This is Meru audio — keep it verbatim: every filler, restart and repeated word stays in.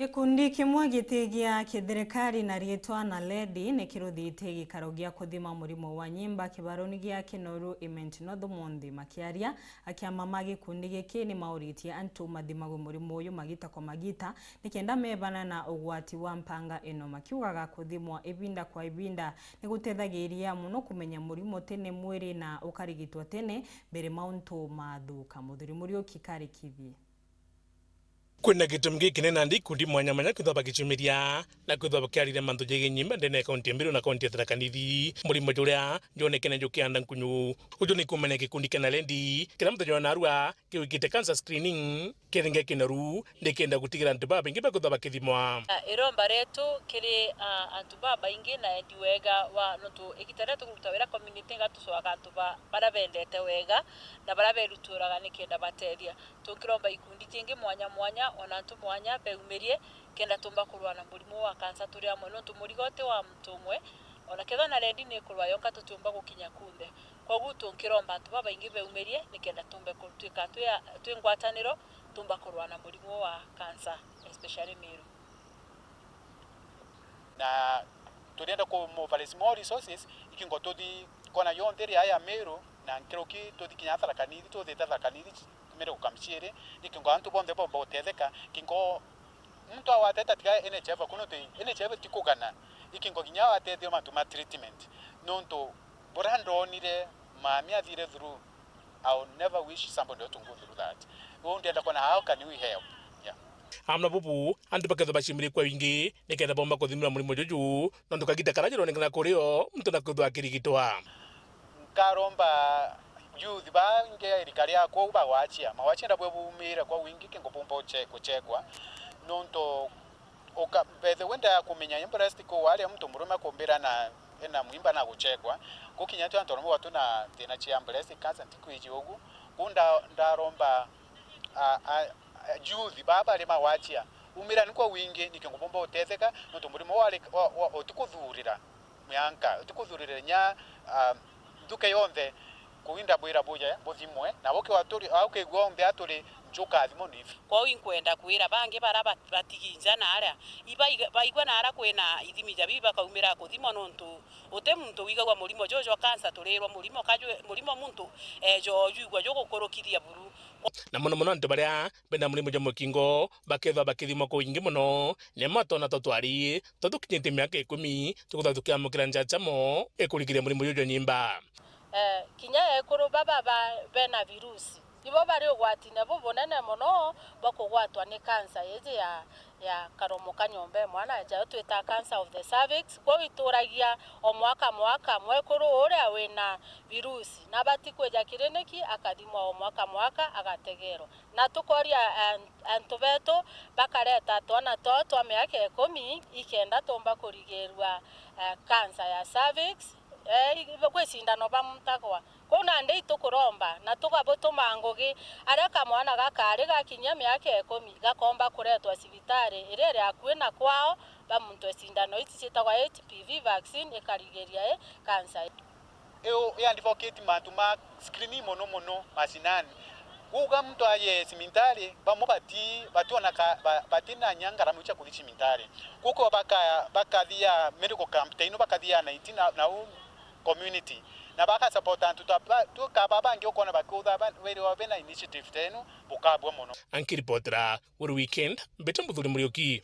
Gikundi kimwe giti gia kithirikari na riitwa NALED ni kiruthite gikaro gia kuthima murimo wa nyimba kibaruni gia Kinoru Imenti North umunthi. Makiaria, akiama ma gikundi giki ni mauritie antu mathimagwe murimo uyu magita kwa magita, nikenda mebana na ugwati wa mpanga ino, makiugaga kuthimwa ibinda kwa ibinda ni gutethagiria mono kumenya murimo tene mwiri na ukarigitwa tene mbere mauntu mathuka. Muthuri Muriuki karikithie. Kwina gitumi gikinene nandi ikundi mwanya mwanya kwithwa bagicumiria na kwithwa bakiariria mantu jegii nyimba ndene ya kaunti ya Meru na kaunti ya Tharaka Nithi. Murimo juria jonekene jukianda nkunyu. Uju ni kumenya gikundi kia NALED kiria muthenya wa narua kiwikite cancer screening kiringe Kinoru, nikenda gutigira antu babaingi bakwithwa bakithimwa. Ah, iromba rietu kiri, ah, antu babaingi na endi wega wa nontu igita riria tukuruta wira community nga tucoaga antu ba-, baria bendete wega na baria beruturaga nikenda batethia. Tukiromba ikundi jingi mwanya mwanya, ona antu mwanya beumirie, kenda tumba kurua na murimo wa kansa turi amwe, nontu murigo ti wa muntu umwe, ona kethwa NALED ni kurua yonka, tutiumba gukinya kunthe. Koguo tunkiromba antu babaingi beumirie, nikenda tumbe ku-, twika twi a-, twi ngwataniro, tumba kurua na murimo wa kansa, especially Meru. Na turienda ku mobilize more resources, ikingo tuthi kona yonthe iri aya Meru, na nkiruki tuthi kinya Tharaka Nithi, tuthite Tharaka Nithi, Meru kamiciiri, nikingo antu bonthe bomba gutetheka, kingo muntu awateta tiga NHIF akuno tu, NHIF tikugana, ikingo kinya awatethio mantu ma treatment, nontu buria ndonire mami athire through, I will never wish somebody to go through that. Uu ndienda kona, how can we help? Yeah. Amwe na bubu, antu bakethwa bacimire kwa wingi, nikenda bomba kuthimira murimo juju, nontu kagita karia juronekana kuri o, muntu nakwithwa akirigitwa. Nkaromba youth baingi irikari ya kuu bagwachia, magwachia ndabwe bumire kwa wingi kingo bumba uche-, guchekwa, nontu Uka-, by the way, ndaya kumenya i breast kuu waria muntu murume akumbira na ena mwimba na guchekwa. Gukinya tu antu arume gwatu na thina cia breast cancer, ntikwiji ugu. Ku nda-, ndaromba, a, a, a, youth baba bari magwachia, umirani kwa wingi, niki ngubumba utetheka, nontu murimo wari, wa, wa, utikuthurira mwanka, utikuthurira nya, a, nthuke yonthe. Kuu indabwira buja buthimwe, na bukiwa turi, au kigua onthe aturi njuka athimo ni. Kwou inkwenda kwira bangi bara bat-, batigi nja na aria, ibaiga-, baigua na aria kwina ithimi ja bibi bakaumira kuthimwa, nontu uti muntu wigagua murimo juju jwa kansa turirwa murimo kaju, murimo muntu ejo jwigua jugukurukithia buru. Na mono mono antu baria bena murimo jwa mukingo bakethwa bakithimwa kwa wingi mono, ni matona tutwari twa tukinyite miaka ikumi tukethwa tukiamukira nja chamo ikurikiria murimo juju jwa nyimba. Eh, kinya ekuru baba ba, bena virusi, nibo bari ugwatine bubunene mono bwa kugwatwa ni kansa iji ya, ya karomo ka nyomba ya mwana, ja twita cancer of the cervix. Kwou ituragia o mwaka mwaka, mwekuru uria wina virusi nabati kwija kiriniki akathimwa o mwaka mwaka, agategerwa. Na tukoria, eh, antu betu bakareta twana twao twa miaka ikumi ikenda tumba kurigirua, eh, kansa ya cervix, eh, i-, kwi cindano bamutagwa. Kuu nandi itukuromba na tukabutuma ngugi, aria kamwana gakari gakinyia miaka ikumi gakomba kuretwa cibitari iria iri akui na kwao, bamuntwe cindano ici ciitagwa H P V vaccine ikarigiria i kansa. Iu i advocate mantu ma screening mono mono macinani. Kuuga muntu aye cimintari, bamwe bati, bationa ka, ba, bati na nya ngarama cia kuthi cimintari. Kuko baka, bakathia medical camp ta ino, bakathia nineteen na, na u community. Na baka support antu ta ba, tu ka ba bangi ukona bakiutha ba, wiri wa bena initiative ta ino, bukabua mono. Ankiripotera Weru Weekend, mbete Muthuri Muriuki.